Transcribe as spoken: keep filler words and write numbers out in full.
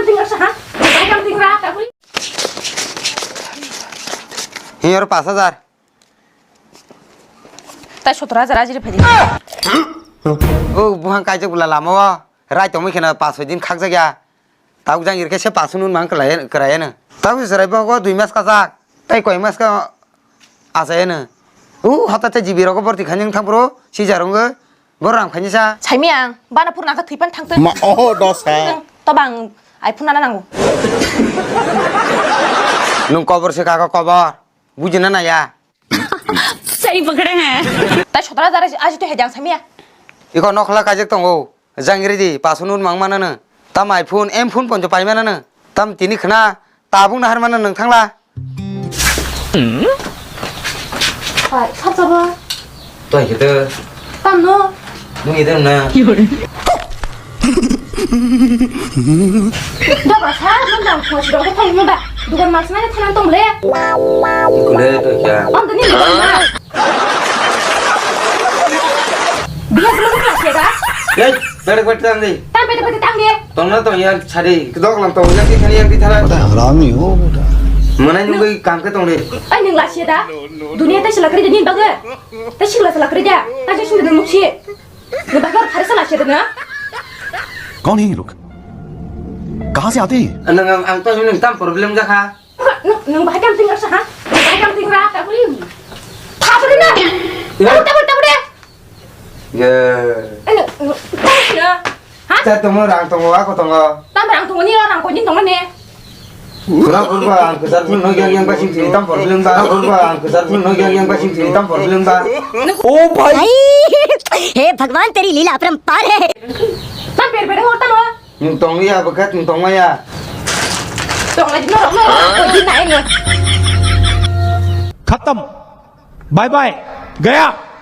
Tinggal saha. Tinggal tinggal tak boleh. Ini orang pas hajar. Tai sotor hajar aji ri phai di. O buhang kaijak bwla lama o. Rai tongwi kheno pas soi din khakjak ya. Tabuk jang irkhe se pasu nun mang kwlai, kwraiya no. Tabuk chwrai bogo dui mas kachak. Tai koi mas ka achaiya no. U hota te jibi rogo borti khainwi thang phuru sija rwngwi bor rang khainwi sa. Saimi ang bana phuru nangkha thwipan thangtwi. Ma, oh, dosa. To bang iPhone nana nango. Nung kobor se kago kobor. Bujina naya. Sai pakde hai. Tai sotor hajar aji to hejang saimi ya. Iko nokhla kaijak tongo. Jang ridi, pasu nun mang manano. Tam iPhone, M phone ponjo pai manano. Tam tini khna, tabung nahar manano nung thangla. Hai, sap sabo. Toi khe to. Tam no. Nung idem na. Doba sa, nung dang khos dong ko thong nung da. Dugan mas na thanan tong le. Kule to kya. Am to ni. Biya sima sima siya ba? Yai, bere bere tang di. Tang bere bere tang di. Tong na tong yan chari, kedok lang tong yan di thani yan di thara. Bada harami ho beta. Mana nung bai kam ke tong di. Ai nung la siya da. Dunia ta sila kari da nin baga. Ta sila sila kari da. Ta je sila muk si. Nung baga hari sila siya da na. कौन है ये लोग? कहाँ से आते हैं ये? Nung ang ang to nung tam problem ja kha. Nung, nung bahai kam tinggal saha? Bahai kam tinggal tak boleh. Tabur na. Ya. Tabur, tabur, tabur deh. Ya. Eh, nung, nung, tabur na. Ha? Saya tunggu orang tunggu aku tunggu. Tam orang tunggu ni orang kau ni tunggu ni. Kurang kurba, aku satu nung yang yang pasti cerita problem ba. Kurba, aku satu nung yang yang pasti cerita problem ba. ओ भाई। हे भगवान, तेरी लीला अपरंपार है। Tam per per ho tam. Nung tong ya, bekat nung tong ya. Tong lagi norok norok. Kau di naik ni. खत्म। Bye bye. गया।